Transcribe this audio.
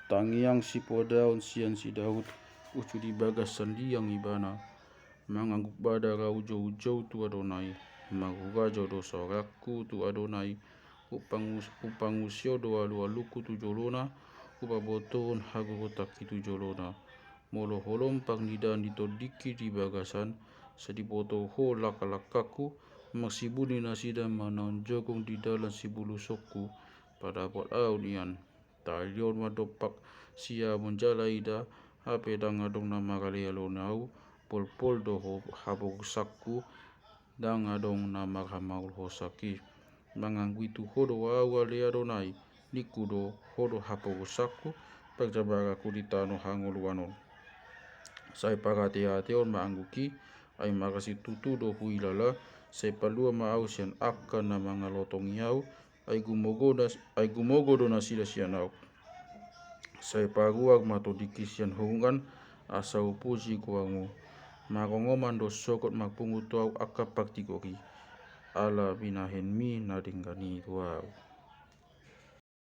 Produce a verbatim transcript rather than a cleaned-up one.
Tangiang sipadaon sian si Daud, uju di bagas sandiang ibana. Mangangguk bada ra ujoujou tu Adonai, manghurajo do sorangku tu Adonai, hupangus- hupangusio do alualungku tu jolona, hupabotohon hagotangki tu jolona. Molo holom pangidoan di tondingki di bagasan, sai diboto ho langkalangkangku, marsibunyi nasida manaon jogong di dalan sibulusonku, padapot ahu nian. Talihon ma dompak siamun jala ida, hape ndang adong na maralealehon ahu, polpol do ho- haporusanku, ndang adong na marhamaolhosanki. Manganggui tu ho do ahu ale Adonai, ningku do, ho do haporusanku, parjabaranku di tano hangoluan on. Sai parateateon ma anggukki, ai marasitutu do huilala, sai palua ma ahu sian angka na mangalotongi ahu, ai gumogo na- ai gumogo do nasida sian ahu. Sai paruar ma tondingki sian hurungan, asa hupuji goarmu. Marongoman do sogot marpungu tu ahu angka partigor i, ala binahenmi na denggan i tu ahu.